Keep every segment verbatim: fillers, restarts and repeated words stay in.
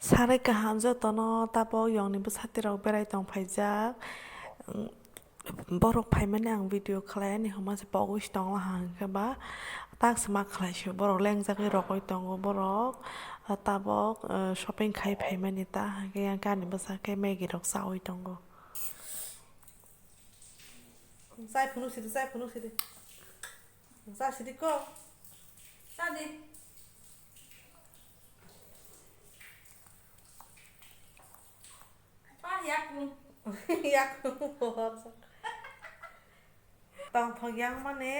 Sarai kaham jotono, tabok yongni bwsati rok berai tong phaijak. Borok phaimani ang video khlai ani hwnma se pogwi se tongla hwnkhe ba tak se ma khlai se borok lengjagwi rogwi tongo borok tabok shopping khai phaimani ta hwnkhe yang ani bwsa khe Maggie rok chawi tongo. Chai phunuk sidi, chai phunuk sidi. Chai sidi ko. Chadi. Pa yakung. Yakung. Tongthok yang mani.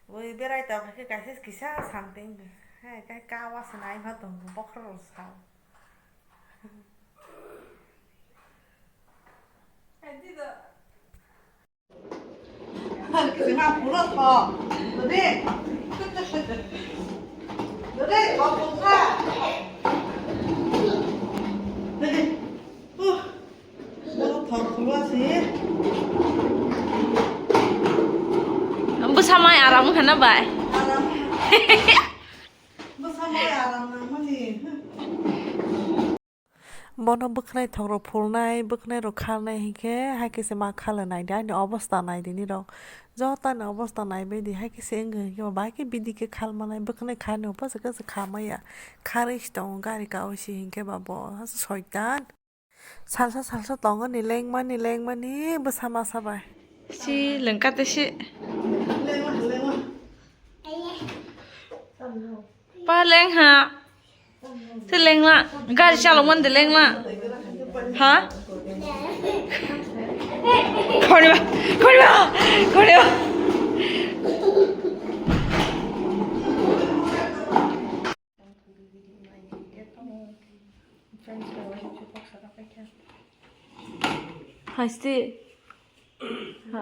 Ui berai tong khe kaisa kisa something. Hai kai kawa se nai ma tong bokhro rok sa. Bwsa mai aram wngkha na bai? Bono bwkhwnai thok rok phulnai, bwkhwnai rok kharnai hinkhe haikhe se ma khalwi naidi, ani obostha naidi nirok. Joto ani obostha naibaidi haikhe se wngwi hinkhe ba haikhe bidi khe khalmanai, bwkhwnai kharni upaso khe se khamaya. Kharwi se tongo gari kaui se hinkhe ba bo soitan. Salsa salsa tongo ni lengmani lengmani bwsa masa bai. Si lengkate si. Pa leng ha. Te lengla. Gari chalok mande lengla. Ha? Khoriba, khoriba, khoriba. Haste. Ha.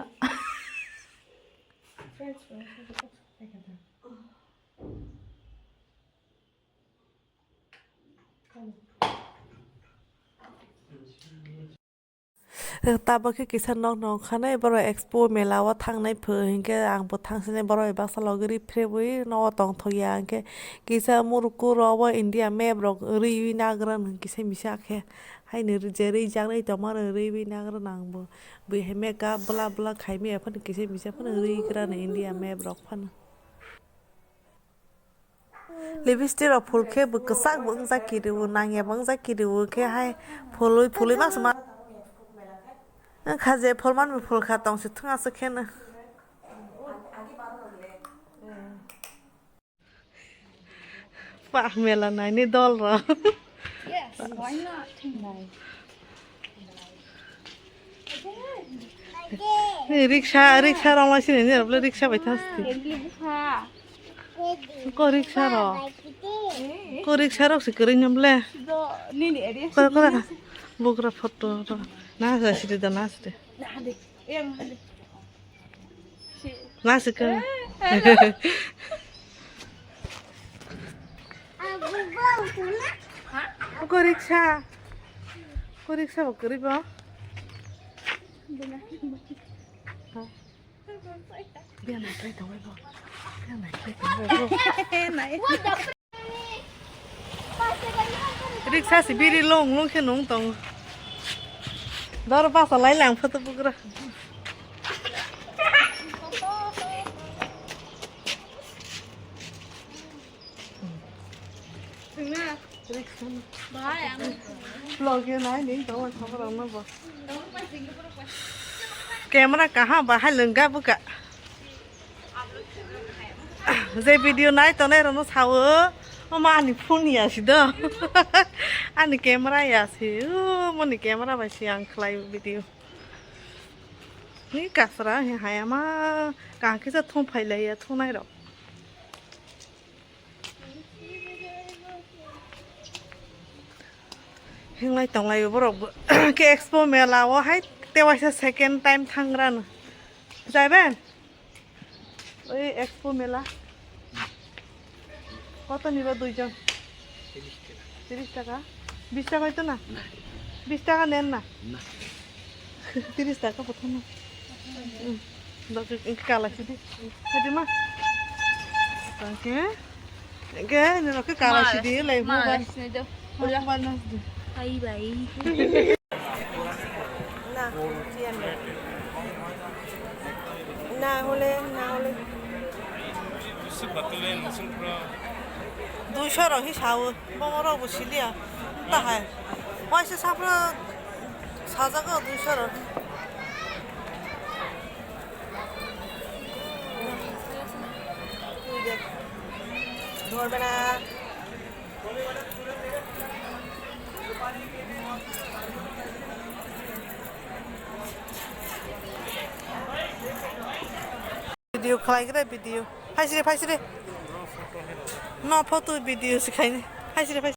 Tabok khe kisa nok nong khanai borok expo mela o thangnai pho hinkhe ang bo thangsinai borok bai baksa logi ripre wi nogo tongthok ya hinkhe kisa muruku rok bo India map rok riwi nagrang kisa misa khe haino je rijaknai tongmani riwi nagrang ang bo bui hai makeup bwla bwla khaimaya phano kisa misa phano riwi kwrana India map rok phano. Lipstick rok phul khe bo kwchak bo wngjak kiriwo, nangya bo wngjak kiriwo khe hai phului phului ma swma. Wngkha je phulmani bo phul kha tong se thung aswk khe no. Pah mela naini dol rok. Yes, why not? Ni riksa, riksa rong lai sini ni rok le riksa bai thang sini. Ko riksa rok. Ko riksa rok si kwrwi nam le. Kora kora. Bugra photo rok. Na sa siri da na siri. Na sika. Ko riksa. Ko riksa bo kwrwi bo. Biya nai khlai tongwi bo. Biya nai khlai tongwi bo. Riksa si biri long long khe nung tong. Dor basa lai lang photo bugra. Vlog ye nai ning tong khabar ang bo. Camera kaha bahai lengga buka. Je video nai tongnai rokno sawo, omo ani phone ya si do. Ani camera ya si, o, moni camera bai si ang khlai video. Ni kasra he hayama, kaham kisa thung phai lai ya thungnai rok. Hinglai tonglai borok bo. Khe expo mela o hai tewaisa second time thangrano. Jaiben? Oi expo mela. Koto nibo duijon? Tiris taka. Bis taka hoito na? Bis taka nen na? Tiris taka koto na? Doke kalai sidi. Hadi ma. Doke. Doke ni doke kalai sidi lai bu ba. Bye bye. Na, na hole, na hole. Duiso rok hi sao, bomo rok bo siliya. Ta hai. Waisa sapra sajago duiso rok. Dhorbe na. Video khlai kre video. Phaisre, phaisre. No photo video se khaini. Phaisre, phaisre.